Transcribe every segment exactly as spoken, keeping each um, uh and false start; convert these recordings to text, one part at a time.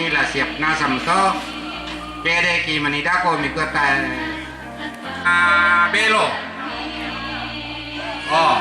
La siap nasang to. Kede ki manidako mi kota. Ah, belo. Oh.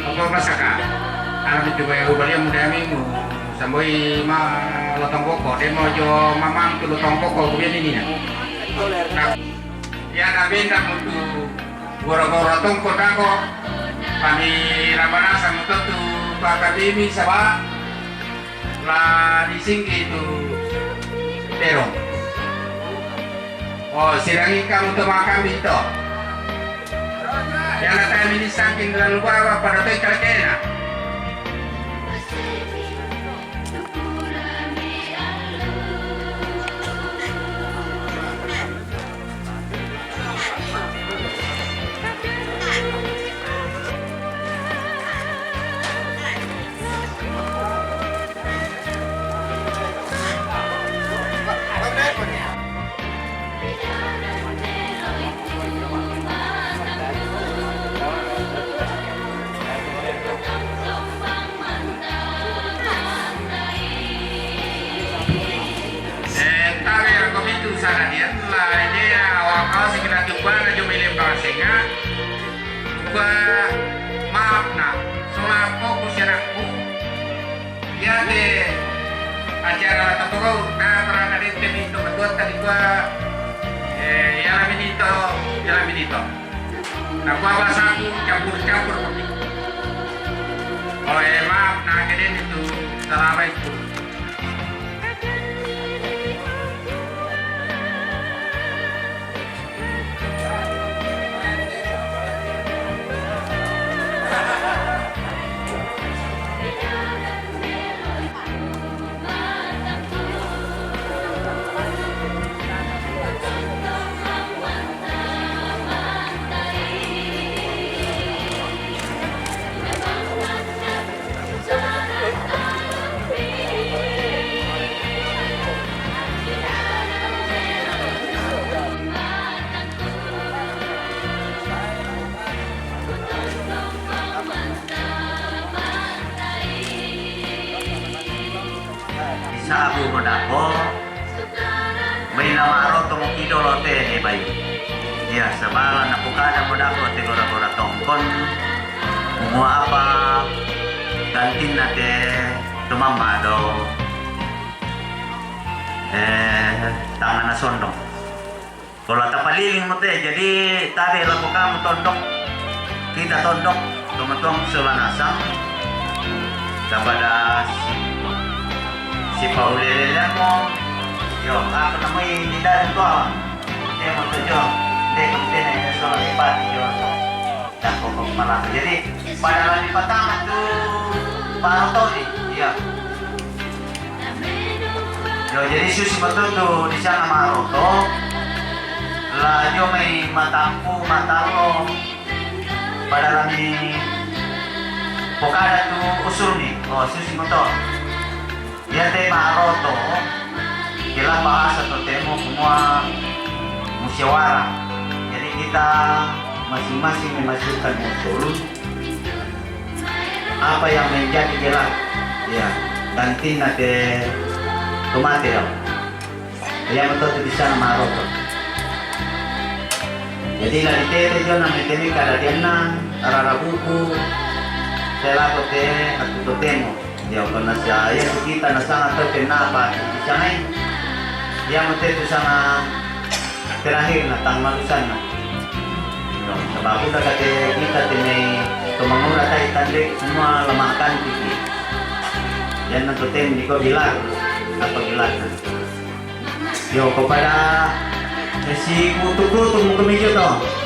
Apa pasaka? Alam itu bae ubalian muda mi mu samboi ma lotong koko, demo jo mamang tu lotong koko, kemudian ini na. Nah, ya, na benda mutu gora-gora tongko tako. Kami rabana sama tu bakatimi saba. La disingki tu terong. Oh, sirangi kamu tu makan bito. Yang datang ini saking lalu bawa pada tu ikan kena. Eh, tabe ako mitu sana dia, la idea awak kau si kena tumpana jo milim kau singa. Gua maaf na, soal fokus anakku. Ya de acara la toko kau, na para kade te minto ketua tadi gua. Eh, ya la minito, ya la minito. Na gua bahasaku campur-campur. Oh, eh, maaf, na kede itu salah baik. Isabu modako, bai na maro tomo kido lote ne bai. Ya, sabala na pokada modako te gora-gora tongkon. Mua apa gantinna te tomamma do. Eh, tangana sondong. Kalau tapaliling mo te, jadi tabe lako kamu tondok. Kita tondok, tomatuang sebanasang. Tapadas. Si paulele mo. Yo, ako na mo i-, idad ko. Dia mo to yo. Dia ko tene so ipati yo. Dako ko malasa. Jadi, pada lami patama tu baru to ni. Iya. Yo, jadi susi mo to tu di sana maroto. La yo mai matampu, matalo. Pada lami pokada tu usul ni. Oh, susi mo to. Iya te maroto, kila bahasa totemo kumua musyawarah. Jadi kita masing-masing memasukkan usul apa yang menjadi jelas. Ya, dan tinna te tomate ya. Iya mo to tu di sana maroto. Jadi la ditete jo na metemi kada dianna rara buku, selaku te atu totemo. Yo, ko na sia, iya tu kita na sanga tau kenapa di sana. Iya mo te tu sana terakhir na tang malusanna. Yo, sebab udah kate kita tene to mangura tai tande semua lamakan tiki. Iya na totemo di ko bilang apa bilang. Yo, kepada si kutu-kutu mo kami juto.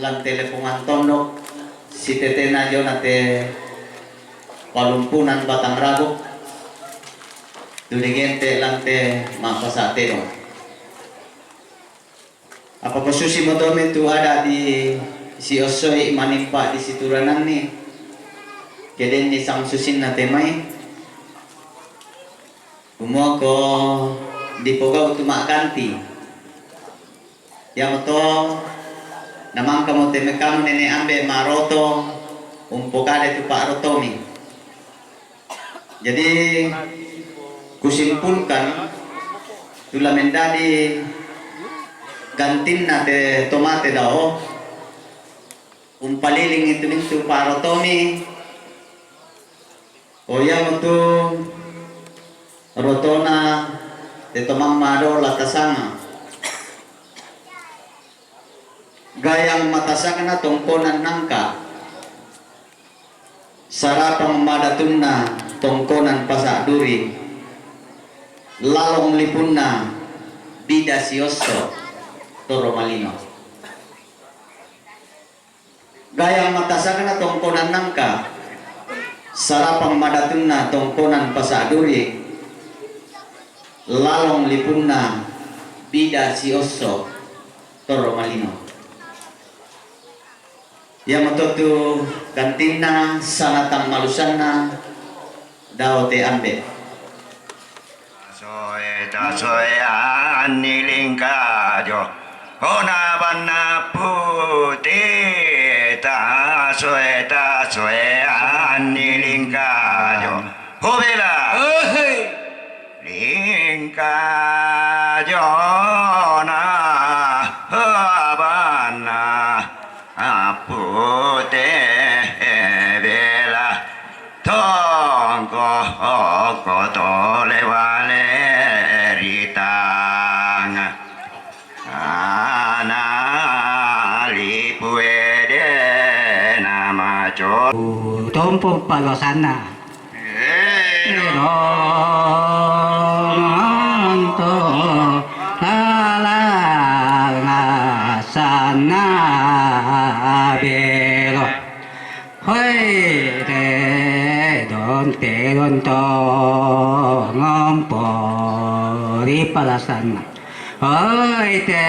Lante Lepungan Tondok, sitetena jona te Palumpunan Batang Rabu, duli gente lante ma'pasa' tedong. Apa posusi motomi tu ada' di siossoi manimpa' di siturananni, kedenni samsusinna te mai, kumuako dipogau' tu ma'ganti. Iamoto namangkamo te mekamo nene' ambe' ma'roto umpokade tu pa'rotomi. Jadi, kusimpulkan tu la mendadi gantinna te tomate dao, umpalilingi tu mintu' pa'rotomi, o iamotu rotona te tomamma dao la tasanga. Gayang matasakna tongkonan nangka, sarapang madatunna tongkonan pasa' duri, lalong lipunna bida siosso torro malino. Gayang matasakna tongkonan nangka, sarapang madatunna tongkonan pasa' duri, lalong lipunna bida siosso torro malino. Iamoto tu gantinna sanatang malusanna dao te ambe'. Tasoe, tasoe, anni lingkajo. Hona banna pute, tasoe, tasoe, anni lingkajo. Hobela. Lingkajona, habanna pute bela, tongko oko tole wale ritang. Ana lipu ede namaco. Tompo palosanna. Ero manto lalangasanna belo. Hoi te don te don to ngompo ri palasanna. Hoi te